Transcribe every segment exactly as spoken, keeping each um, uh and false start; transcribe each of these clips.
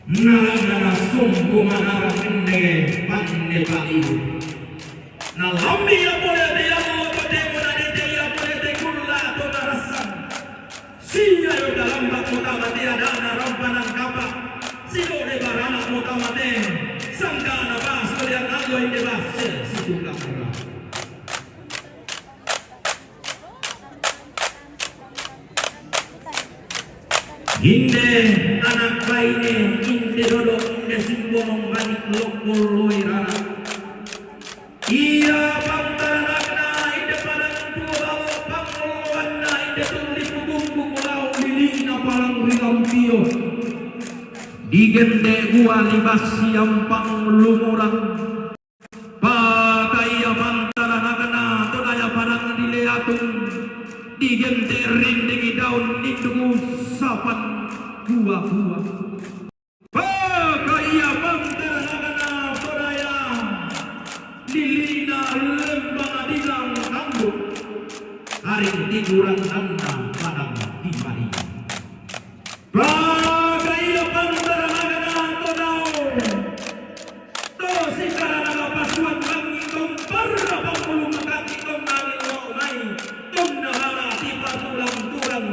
Nalangana sungku manara kende pande paliu. Nalami ia pole te ia mo pate mo na dete ia pole te kulla to narasang. Sia yo dalamba kota mate adana rampanan kapa. Silo de barana kota mate. Sangka na pasu dia nalo inde basse situ kamera. Inde anak baine, inde dodo, inde simbolong bani lokol loi rara. Ia pangtaranakna inde padang tuo balo pangoloanna inde tuli putungku kulau lilina palang rilampio. Digende gua libas siampang lumurang. Pakaia pangtaranakna to daya padang di Leatung, digente rindingi daun ninduku sapan gua-gua. Pakaia pangtaranakna to daya lilina lembang adilang kambuk, aring tiduran nanna padang di Maria. Pakaia pangtaranakna to dao. To sikarana pasuan bangi tong parra pangulu makati tong nangin lo mai. Tong nabala ti patulang-tulang.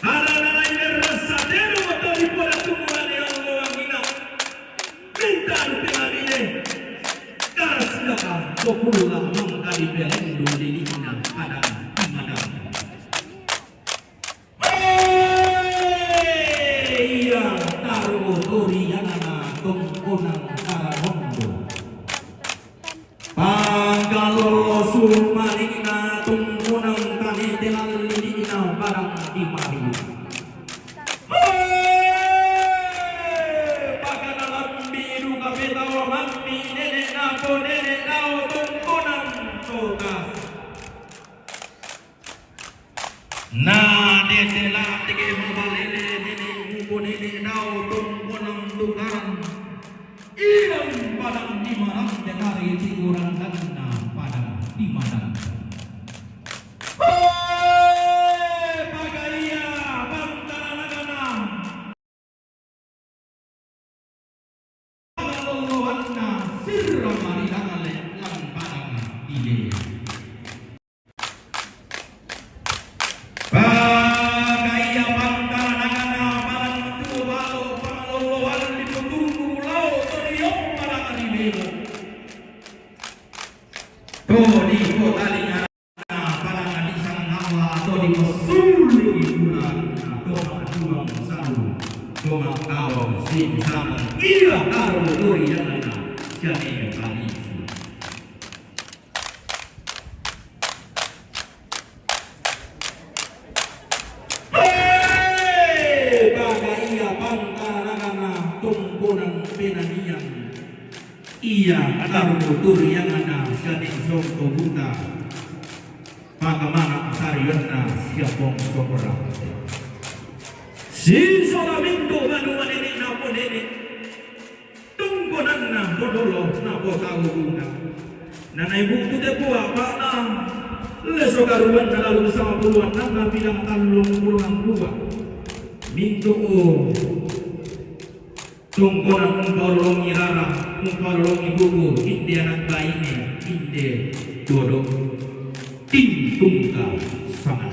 Harana lain rasa dero to di pola tumulane Allah angina. Minta pengamine. Karas naka to kulla mangkali pelendu lilina ada imadan. Ia taro torianana tongkonan taramondo. Pangkalolo sumaningna tongkonan tanete lallilina barang di Maria. Pakana lambi duka petawa mammi nene napo nene nao tongkonan tokas. Na dete lateke mabalele nene muko nene nao tongkonan tukaran. Ilang padang di marang te tari tiguran danna padang di marang. Hei, pagaia pangtaranakna. Pangaloloanna sirra maridangale lan padang ile. Pagaia pangtaranakna padang tuo balo pangaloloan di putungku lao to diong padang di bebo. To di kota di Padang di sangalla to di masulu di bulan to matuang salu to makawa sing sama ia karo torianana jane kali. Hei, pagaia pangtaranakna tongkonan penanian. Ia karo torianana jane songko buta. Pakamana sarianna siapong sokorang. Sisola mintu banua nene napo nene. Tongkonanna bodolo napo tauna. Nanai buktu te pua pata. Leso karuanna lalu sama puluan nanna bilang tallung puluan dua. Mintu o. Tongkonan umpalolongi rara, umpalolongi bubu, inde anak baine, inde dodo. Ting tungka sangan.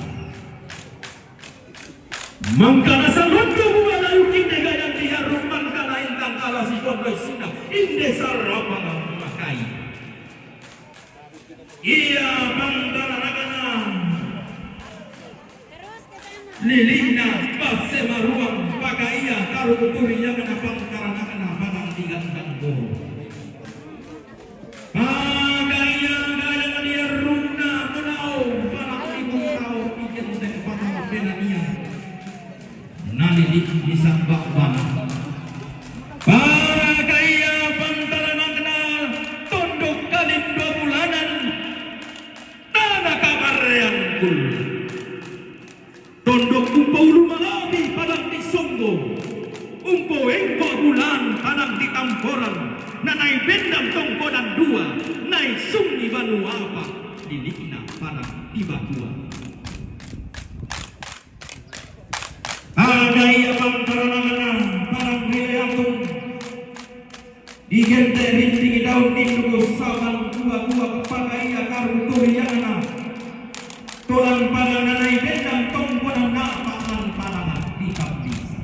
Mangkana salondo bua layuk inde gayang diharung mangkana intang kala si tondoi sina, inde sarapang makai. Ia pangtaranakna. Lilina basse maruang pagaia karo tuturi ia mena pangtaranakna padang di gandang goro. Pagaia gayang diarungna menao padang di menao ikan dan patang penania. Nalili di sambak bana. Pagaia pangtaranakna tondok kalim dua bulanan. Nana kabarreang kul. Tondok umpa ulu malabi padang di songgo. Umpo engko bulan padang di tamporan. Nanai bendam tongkonan dua. Nai sungi banua apa. Lilikna padang di batua. Ada ia pangtaranakna padang di Kente rinting daun ninduku sabang dua-dua kepakaiya karu turiyanna. Tulang panananai bennang tongkonanna paman panangan di kampisa.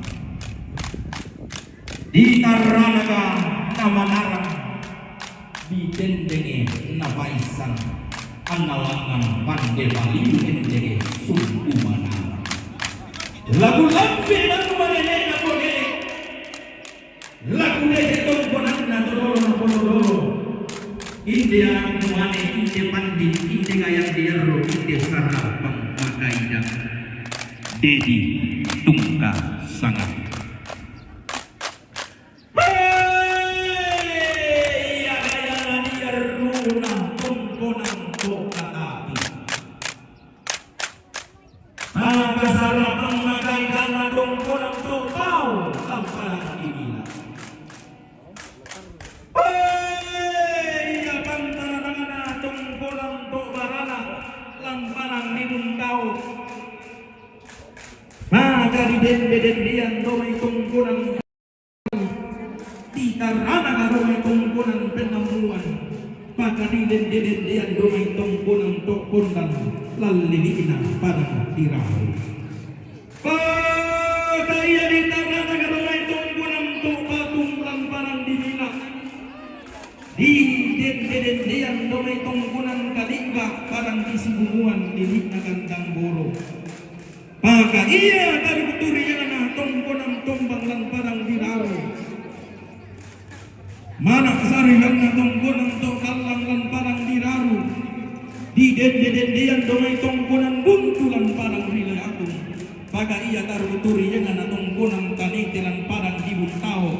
Di tarranaga namanarang, di dendenge napaissang, annalangngang pande paliu dendenge sumpu manarang. Lagu lambe nanu manene nabone. Laku dede tongkonanna todolo napotodolo. Inde anak muane, inde pandi, inde gayang diarro, inde sarapang makaida. Dedi tungka sangat. Hei, iya gayana diarruna tongkonan to katapi. Maka sarapang makaidana tongkonan to tau, lamparang dibina. Hei, iya pantaranangana tongkonan to barana, lamparang dibun tau. Maka didende-dendean to mai tongkonan Di tarranaga do mai tongkonan pennammuan, paka didende-dendean do mai tongkonan to pondan, lallili'na padang dirahu. Paka iya di tarranaga do mai tongkonan to patung, lamparang dibina. Didende-dendean do mai tongkonan kadi'ba, padang disibunguan, lili'na gandang boro. Paka iya tarukuturianna tongkonan tombang lan padang diraru. Mana sarianna tongkonan to kallang lan padang diraru. Didende-dendean do mai tongkonan buntu lan padang rileaku. Paka iya tarukuturianna tongkonan tanete lan padang dibuntao.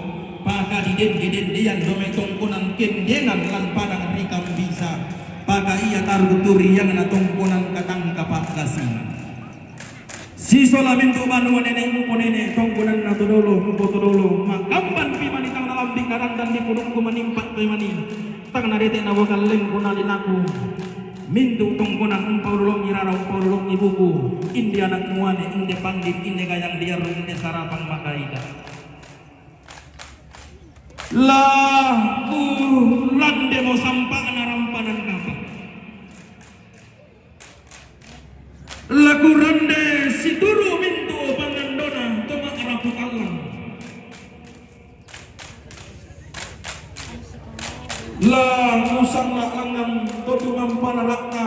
Paka didende-dendean do mai tongkonan kendengan lan padang rikambisa. Paka iya tarukuturianna tongkonan katangkapa gasina. Sisola mintu banua nene muko nene, tongkonanna todolo muko todolo, makamban pi mani tang nalambi nadangdan di pudungku manimpak pe mani, tang nadete nawa kallengku nalinaku. Mintu tongkonan umpaululongi rara umpaululongi buku, inde anak muane, inde panggit, inde gayang diarru, inde sarapang makaida. Laku rande mo sampakna rampanan kapa. Laku rande situru mintu pangandona to ma'rapu tallang. Laku sangla langngan to tumampa rarakna,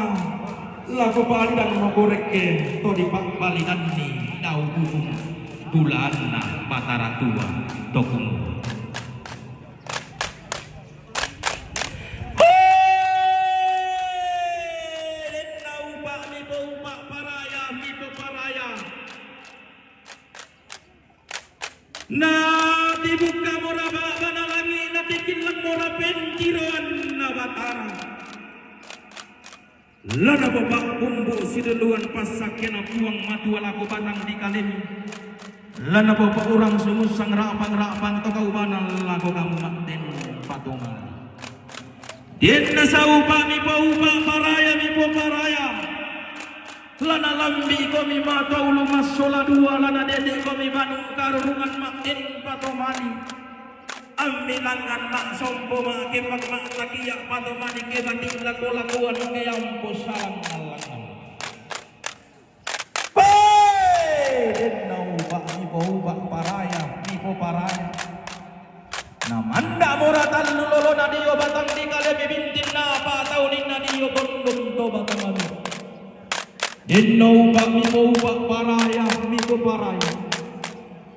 laku palidan moko rekke to dipa'palidanni dao gunung, bulaanna Batara Tua to kumuru. Denna upa' mipo upa' paraya, mipo paraya. Na tibukka mora ba'bana langi', na tikillang mora pentiroanna Batara. La napopa'bumbu' siduluan passakkena Puang Matua lako batang di kalemi. La napopa'urang sumussang ra'pang-ra'pang to kaubana lako kamu ma'den patomani. Denna saupa' mipo upa' paraya mipo paraya. La nalambi'komi matoulu massola dua, la nadete'komi manu' karurungan ma'den patomani. Amminangan ma'sompo, ma'kepang, ma'takia' patomani, ke bating lako-lakoan, ke ampo salang allangan. Pe! Denna upa' mipo upa' paraya mipo paraya. Na manda' mora tallu lolona dio batang di kalemi bintinna apa tauninna dio tondon to batang anu. Denna upa' mipo upa' paraya mipo paraya.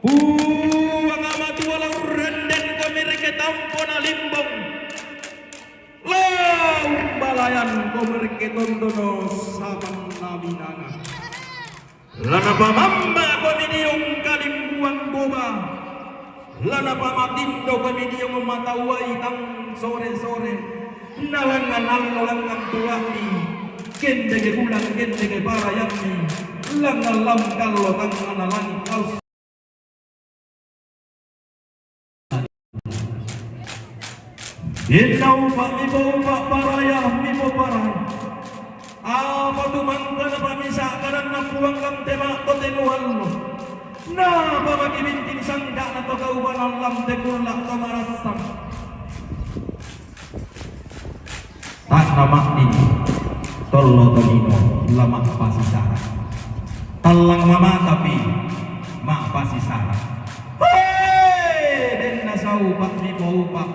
Puang Matua la urrendenkomi rekke tampona limbong. La umbalayankomi rekke tondono sapanna minanga. La napamamma'komi diong kalimbuang boba. La napamatindokomi diong mata uai tang sore-sore. Na langngan allo langngan tua'mi, kendege bulan kendege parayanni, langngan lam kallo tang ana langi' aus. Denna upa' mipo upa' paraya mipo paraya. Apa tu mangkana pamisa kadanna Puang lam te ma'to te muallo. Napa maki bintin sangka'na to kaubana lam te kulla' to marassang. Nama'din tollo tolino la ma'pasisara. Tallang mamatapi ma'pasisara. Hei, denna saupa' mipoupa',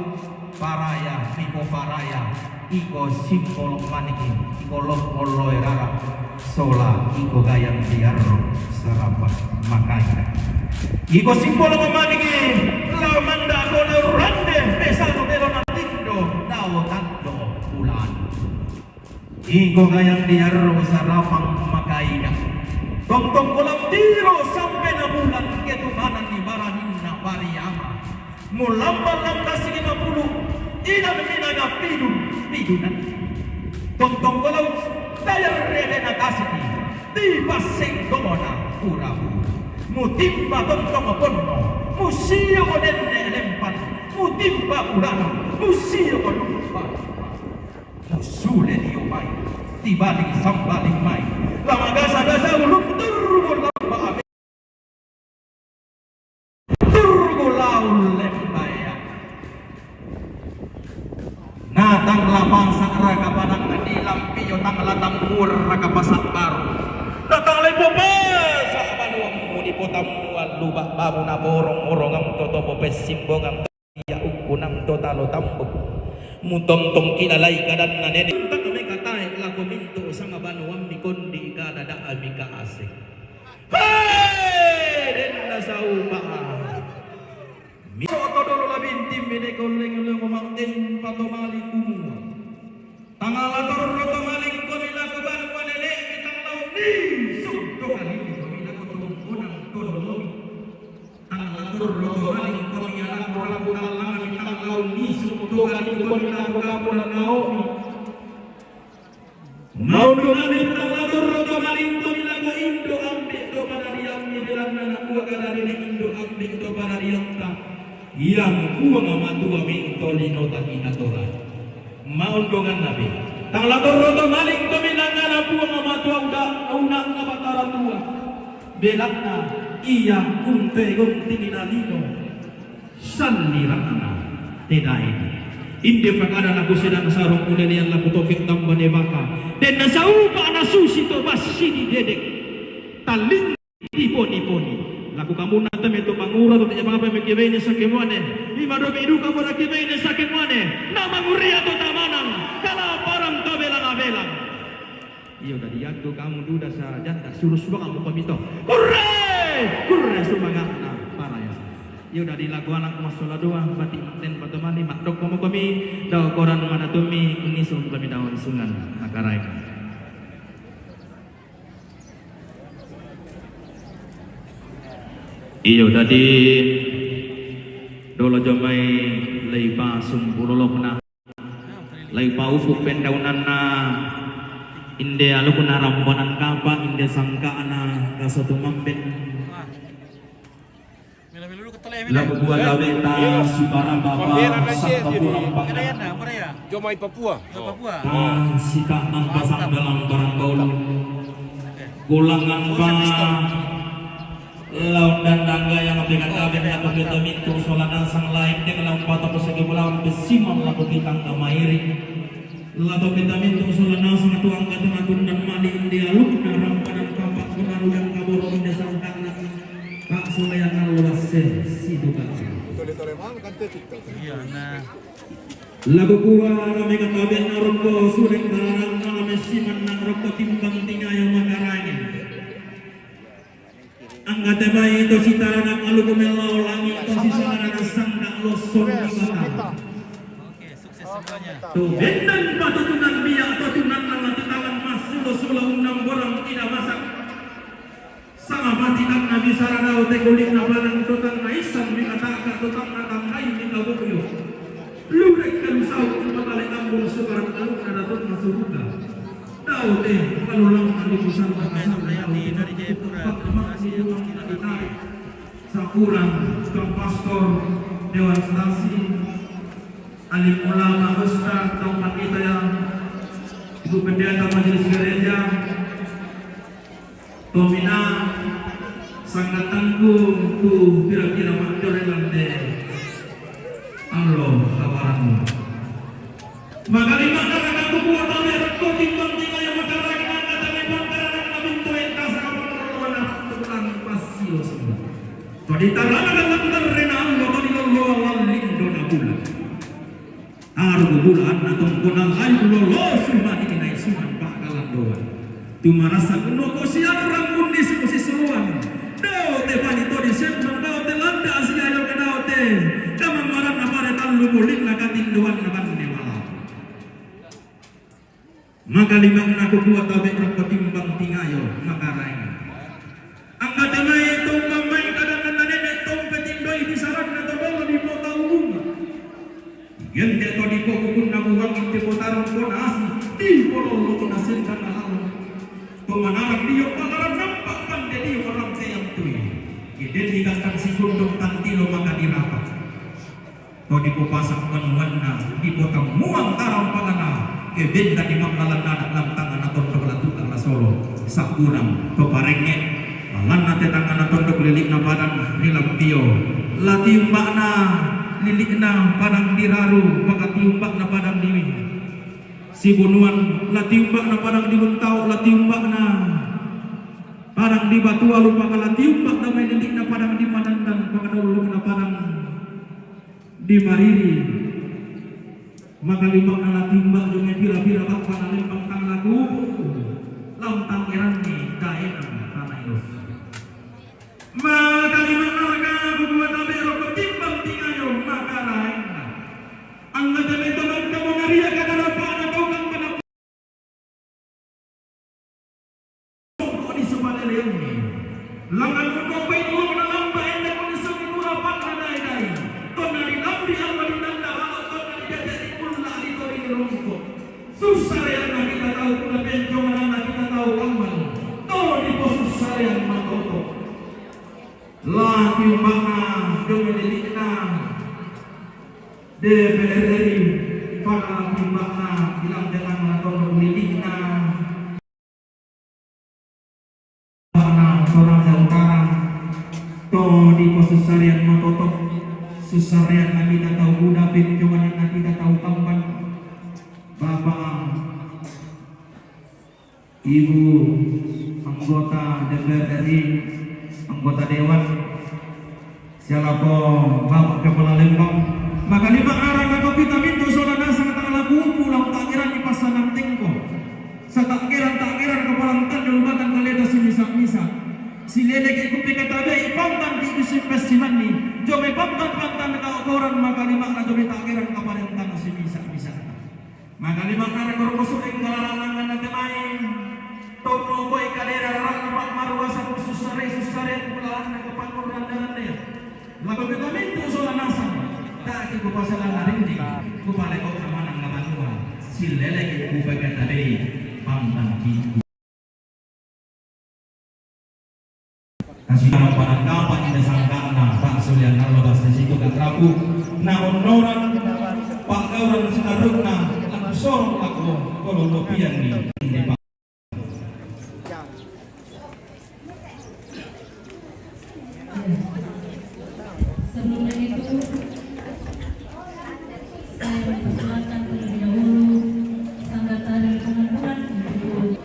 paraya mipoparaya, iko simbolong maniki, iko loppolloe rara, sola iko gayang diarro sarapa' makaina. Iko simbolong maniki, lao manda' ko naurande, pesano delo natindo, dao tando bulan. Iko gayang diarro sarapang makaina. Tongtong ko lao tiro sampe na bulan ketumananni baraninna Pariama. Mulamba-lamba sigi mapulu, inang minanga pidun-pidunan. Tongtong ko lao tayar redena kasiki, tipasseng dona urabu. Mutimba tongtong ponno, musio ko denne lempan, mutimba urano, musio ko lumpa. Musule dio mai, tibaling sambaling mai, la magasa-gasa ulung turbu lamba abe. Turbu laul lembaea. Na tang la pasa' raka padang di lampio, tang la tambur raka pasa' baru. Na tang la ipopasa' banuammu dipotammuan luba' babu na borong-borongam to, to popessimbongam. Ia ukkunang to talo tambuk. Mutontong kilalai kadanna nene'. Untak mekatae lako mintu' sanga banuammi kondi' kada da'mi kaaseng. Hei, denna saupa'. Miso to dolo la bintimmi de' kolleng lemo ma'tempa to mali kumua. Tang la torro to malingkomi lako banua nene'mi, tang la unnisung to kalingkomi lako tongkonang tondolomi. Tang la torro to malingkomi lako, lako tallangmi, tang la unnisung to kalingkomi lako kapolan laomi. Maundongami, tang la torro to malingkomi lako indo' ambe' to padadiammi, belanna nakua kada nene' indo' ambe' to padadianta. Ia Puang Matua minto linota kita tola. Maundonganna be. Tang la torro to malingkomi lako, ia Puang Matua uda, una'na Batara Tua. Belanna ia unte gontingi na lino sallira'na te daena. Inde pakada lako sedang sarong ulelean lako toke' tambane baka. Denna saupa' na susi to bassi didede'. Talling diponi-poni. Lako kamunna te me to mangura to te apa me kebaine sake muane. Ima dobe duka mo na kebaine sake muane. Na manguria to tamanang. Kalaparan to belang-belang. Iyo, dadi iatu kamu duda sa janda, suru sumanga'mu komi to. Kurre! Kurre sumanga'na paraya. Iyo, dadi lako anakmu massola dua, bati' ma'ten patomani, ma'dokko mokomi, dao koran madatummi, unnisung komi dao isungan, nakaraeng. Iyo, dadi dolo jomai laipa sumpulolokna. Laipaupu' pendaunanna, inde alukna rampanan kapa', inde sangka'na kaso tumamben. Labu dua laweta sipara bapa sangka pulang pangan. Jomai Papua. Sita' nang pasang dalam barang baulu. Kulangan pa Laon dandang gayang pekataben lako kita mintu' sola nasang lain deng laon patoko segi bulawan pessiman lako kita angka mairi. Lako kita mintu' sola nasang tu angka tuna tundan mali inde alukna rampanan kapa' kurang yang kaboro inde sangka'na. Pak Sulayan nallo lasse situ kapa'. Iya, nah. Lako kua na mekataben na rokko sudeng tararang na messiman na rokko timbang tingayo makaraeng. Angga te mai to sitaranak aluku mellao langi' to sisarana sangka' lossong di mata. To benden patutunan bia' to tunanna latitangan massulo-sulo unnang borang tidak masak. Sama mati tanna bisara dao te kuli'na panang to tanna isang mi kataka to tanna tangkai mi kabukuyo. Lurek kalusau umpatale ambung sukarang alukna datunna suruga. Dao te, kalau lang andi kusang kasang dao te, tempat tempat si uang dari tarik. Sapuran, tukang pastor, dewan stasi, alim ulama, ustaz, tukang pandita yang ibu pendeta majelis gereja, tomina, sangatangku, tu kira-kira makjore lante, allo, kabaranmu. Maka lima kara kaku kuat tabe rekko timbang tingayo maka raeng angka tabe pangkarana bintu entasa kapangaruan anak tukang pasio semua. To ditaranakan lantar rena allo to dilolloa wallindo na bulan. Aru bulan na tongkona layu lolo sumani nai suman pakalandoan. Tumarasa kuno ko siang rambun di suku sisuan. Dao te pani to di sembang dao te landa asiayo ke dao te. Kamang maran na pare tallu muling na katinduan na banne malam. Maka lima na kukua tabe rekko timbang tingayo maka raeng. Angka tamae tombang mai kadangan na nene tompe tindoi di saranna to dolo di kota Ulunga. Gente to di kokukunna buang di kota Rongkona asi di pololo kota sendana lalu. Pemanarang dio palaran nampak pande dio orang teyang tui. Kiden di kantang sikundung tantilo maka dirapa. To dipopasak manuanna, dipotammuang tarampangana, ke benda di makkalanna anak lantangana tondok latuka la solo, sakkunang to parengnge, malanna tetangana tondok lilikna padang ri Lampio, la tiumbakna lilikna padang di Raru, pakatiumbakna padang di Sibunuan, la tiumbakna padang di Buntau, la tiumbakna padang di Batualu, paka la tiumbakna mai lilikna padang di Manandang, paka daulukna padang di Mariri, maka limbakna la timbak jo mai pira-pira bak panalembang tang laku lantang eranni daenang tana elos. Maka limbakna raka kukua tabe roko timbang tingayo maka raengna. Angka tabe tomang kamu ngaria kada rapana tau kang pada Pokok di sumaleleangngi. Langan unopai tuang na lamba enda kuni sami kura panna dai-dai. Tonna di lambi alma di nanda balo tonna di dede di pulla di toli di rongko. Sussareanna kita tau kuna penjongananna kita tau kammal. To di posussareang matoto. La tiumbakna demi lilikna. D P R R I, pada timbakna ilang tenang atau pemilihna. Bana Toraja Utara, to di posussarean matoto, sussarean na kita tau buda, penjongananna kita tau kamban, Bapak Ibu anggota D P R R I, anggota dewan, sialapo Bapak Kepala Lembang, maka lima arah na kopita mintu sola nasang tang laku upu lau tageran di pasangan tengko. Satageran-tageran kepala tanda lubatang kaleta simisa-misa. Silele ke kupe kata dai pantan di isi pesimanni. Jome pantan-pantan kau koran maka lima na jome tageran kepala tanda simisa-misa. Maka lima kare korokosuk ing kalarangan na temai. Tono koi kadera rarang na pak maruasa kususare-susare kularanna kepangurran daranne. Lako kita mintu sola nasang. Taki kupasalana rinding. Kupaleko kamanang na banua. Sileleki kupeketa dei. Pangkang pintu. Kasi na panangkapan ina sangkana, Pak Sulian Nalobas di situ kan rapu, na onnoran, Pak Gauran Sinarukna, laku sorong laku, kalau lopian ni, di Pak. Sebelum itu, saya mempersilakan terlebih dahulu Sanggar Tari Pengampunan untuk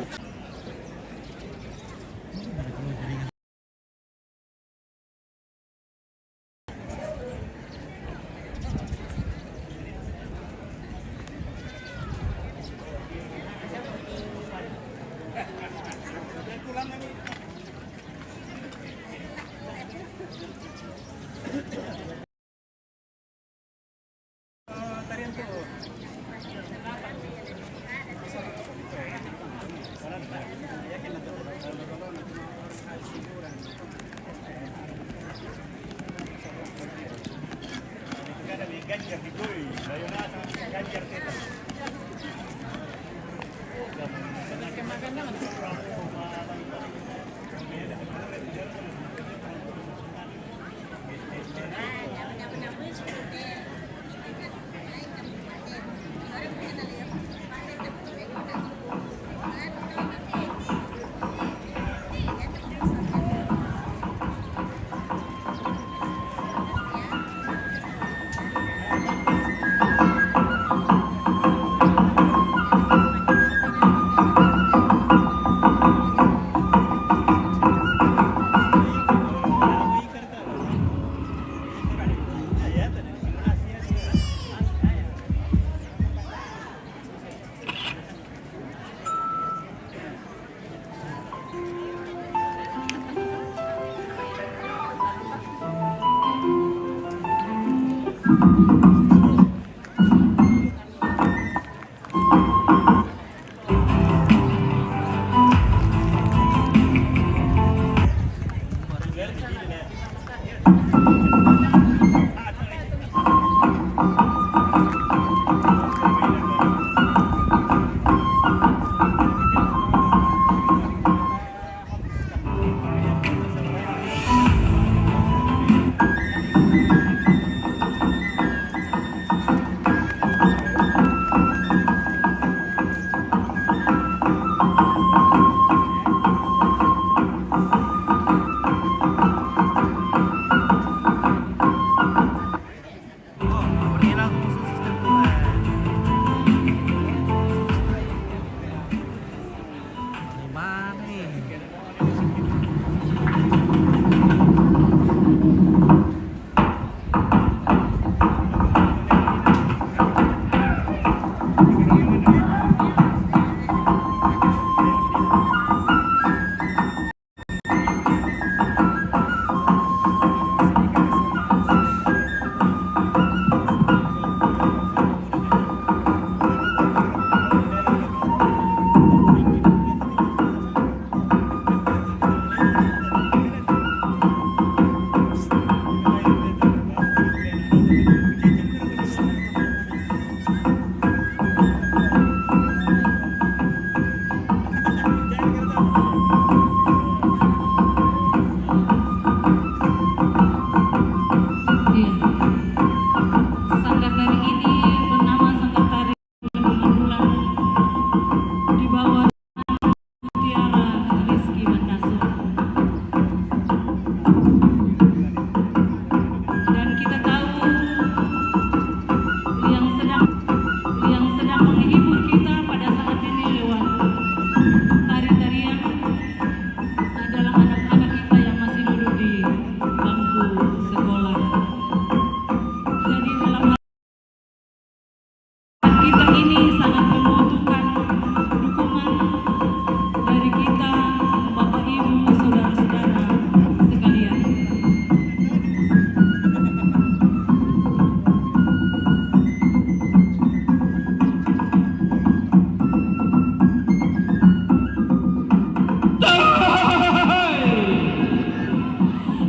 Iya. Sanggar tari ini bernama Sanggar Tari Bulan, di bawah Mutiara Rizky Mandaso. Dan kita tahu yang sedang, yang sedang menghibur kita pada saat ini lewat tari-tarian adalah anak-anak kita yang masih duduk di bangku sekolah. Jadi dalam hal kita ini sangat membutuhkan dukungan dari kita, Bapak Ibu, saudara-saudara sekalian.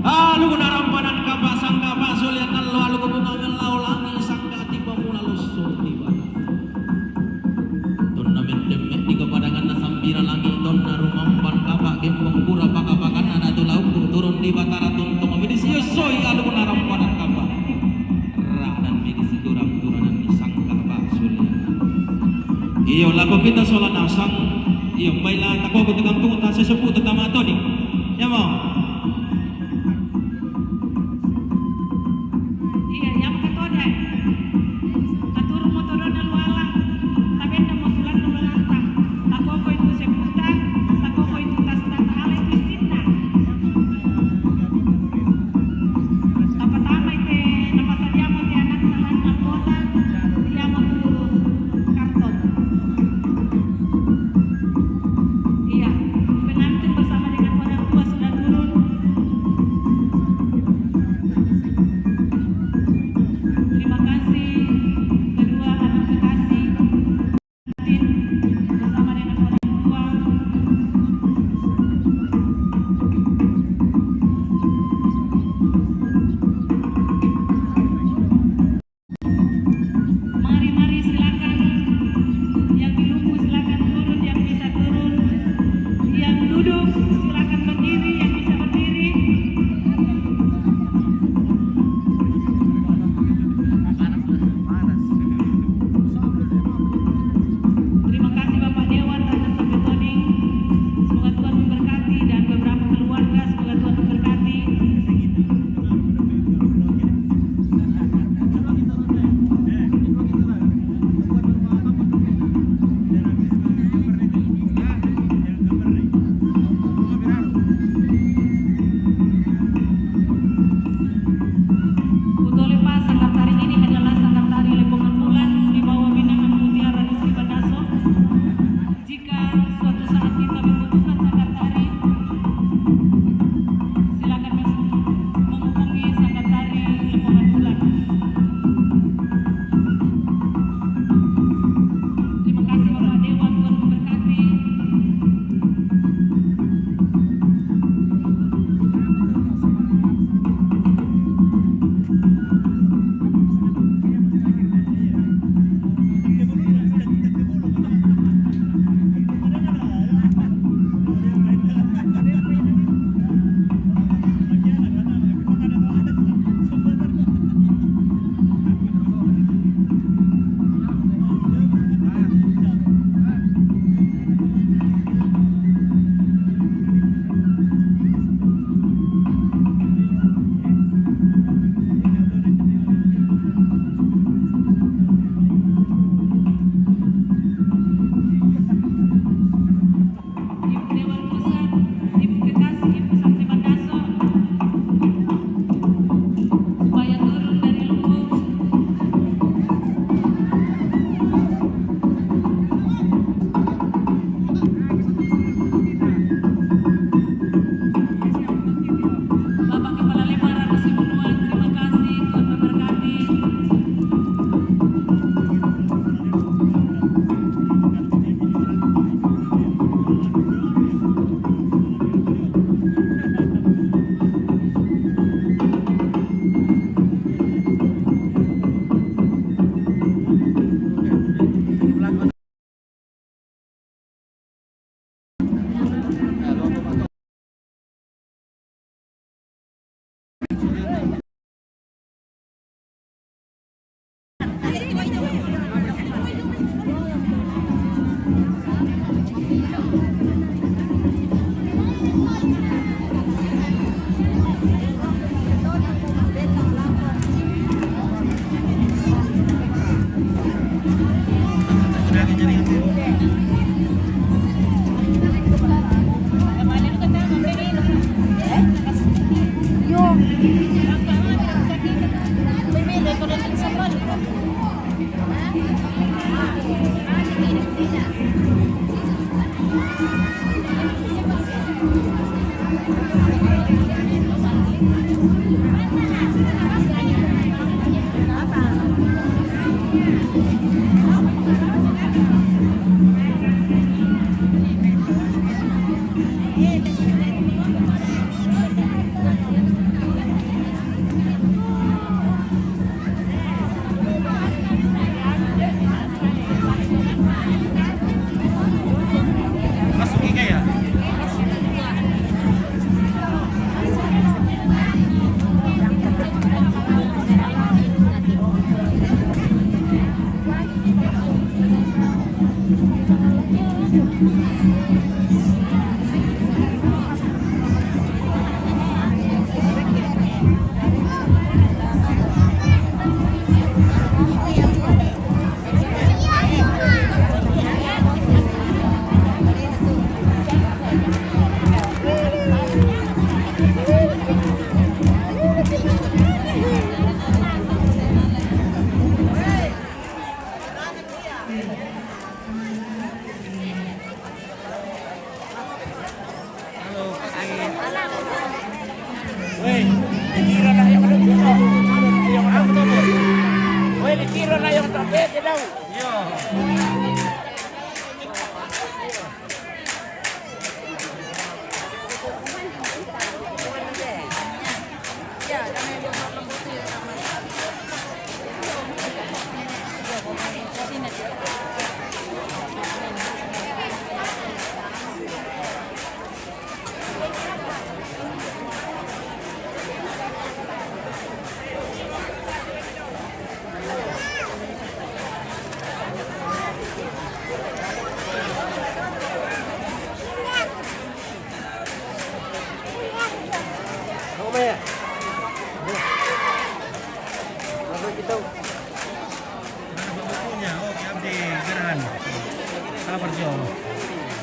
Alu ku narampanan kapa sangka pasulian nallo, alu ku bunga ngellau langi sangka tiba mula lusur tiba. Tonna mendemme di kepadangan na sambira langi, tonna rumampan kapa gembong pura paka-pakan anak tu lauk turun di batara tuntung medis yosoi alu ku narampanan kapa. Ranan megi siturang-turanan ni sangka pasulian. Iyo, lako kita sola nasang. Iyo, baiklah, tako ku tegang tungu tase sepu tetama toni. Ya mau. Iya, yang katoda. Katuru mo todona lualang. Tabenda mo tulan lualang. Tako ko itu seputa, tako ko itu tas tata ala itu sinna. Tapatama ite, napasadiamo te anak-anak kota, iya mo tu karton. Iya, pengantin bersama dengan orang tua sudah turun.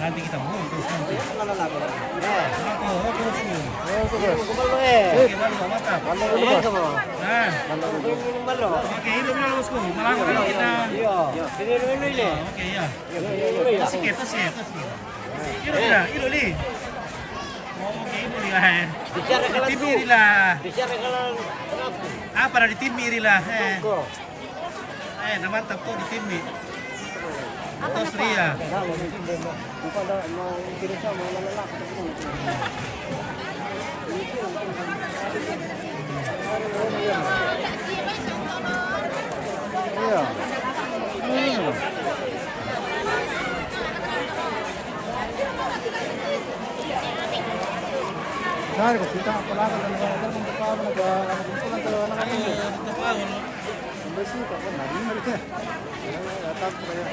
Nanti kita mau terus nanti. Oke, oke, bosku. Oke, baru, mantap. Oke, hidup dulu, bosku. Malam kita. Oke, iya. Terus ya, terus ya, terus ya. Hidup ya, hidup, Li. Oke, hidup, Li. Di tim iri lah. Apa dari tim iri lah? Eh, nama tetap di tim ini. Terus Ria. Iya. Hmm. Sari ko kita apa lagi dan kita pun apa apa. Iya, kita tahu. Sampai sih kok kan hari ini mereka. Ya, ya, tak apa ya.